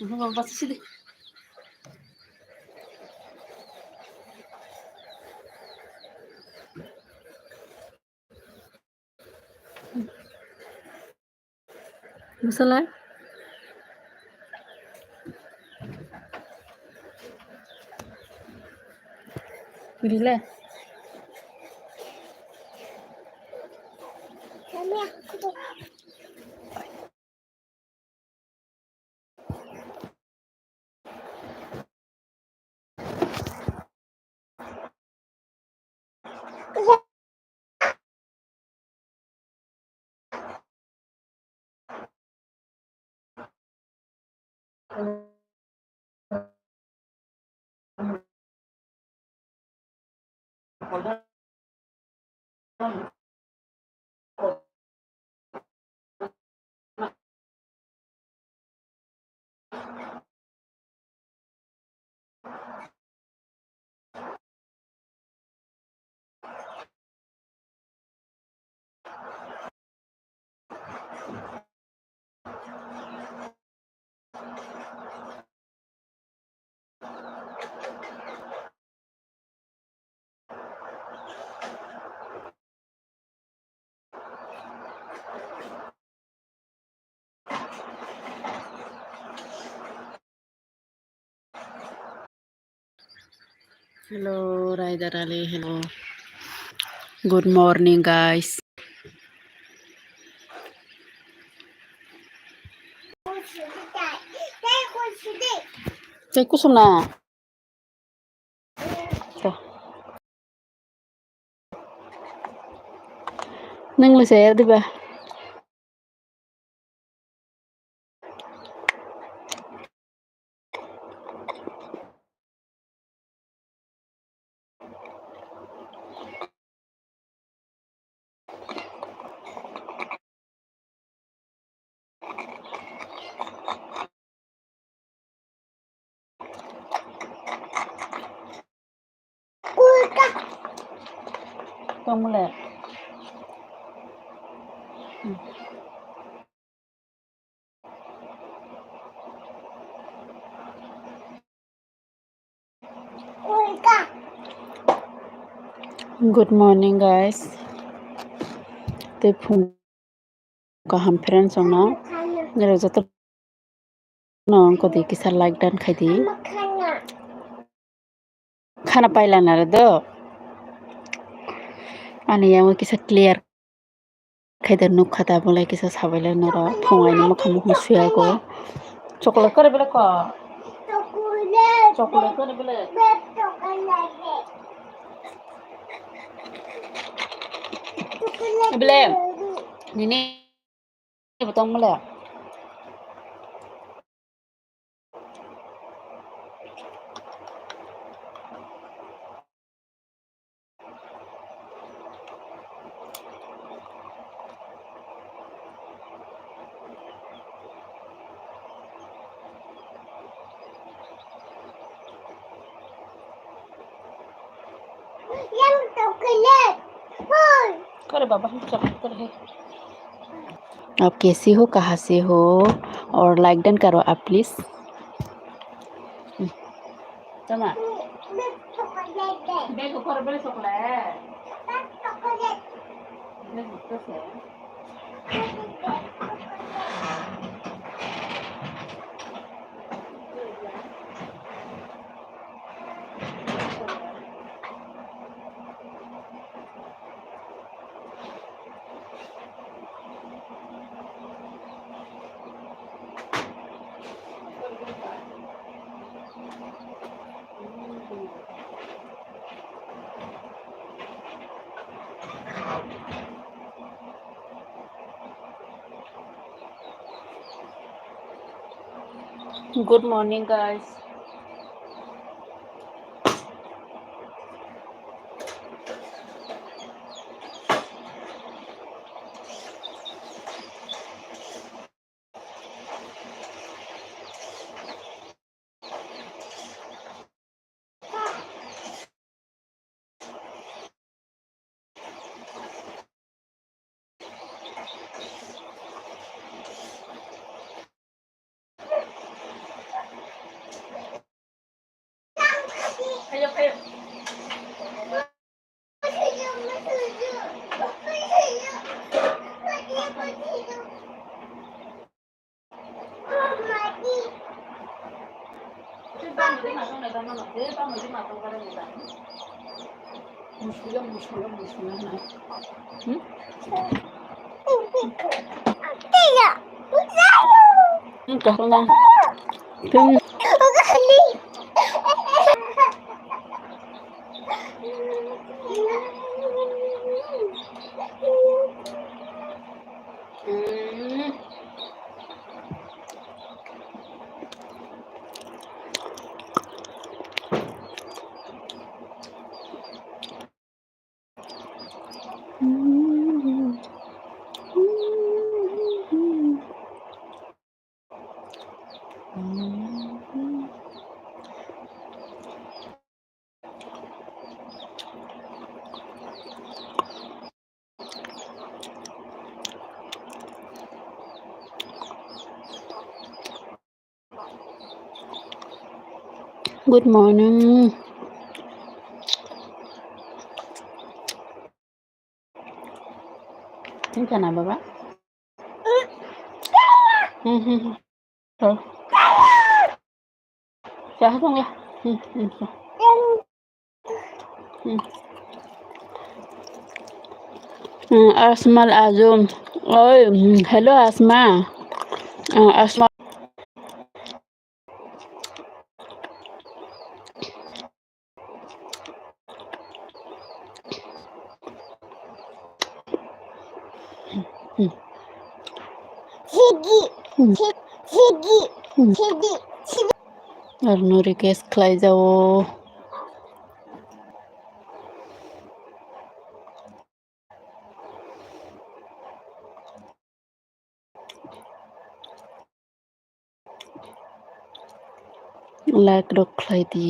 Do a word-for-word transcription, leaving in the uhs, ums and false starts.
Baba, sidi. Masalah? Bila? Hello, Raidar Ali. Hello. Good morning, guys. Tei kusum na. Nang le saya diba? Tongmole. Good morning, guys. Tei phung kaham friends rokno. Nirok joto no wngkha di kisa like dan khai di. Khana paila nara do. Ani yango kisa clear khai da nukha da bolai kisa sabailai nara phung aini mokha mukhung suyago. Chocolate kore bele ko. Chocolate kore bele. Bele. Nini. Tongmole. Kore baba, hum chocolate kore hai. आप कैसे हो, कहाँ से हो, और like done करो आप please. Tama. Bego kore bele chocolate. Bego kose. Good morning, guys. Good morning. Ini kana baba? Hmm, hmm, hmm. Oh. Siya, siya, siya. Hmm, hmm, siya. Hmm. Hmm, Asma Azum. Oi, hmm, hello, Asma. Ah, Asma. Sigi, sigi, sigi, sigi. Ar no request khlai jao. Like rok khlai di.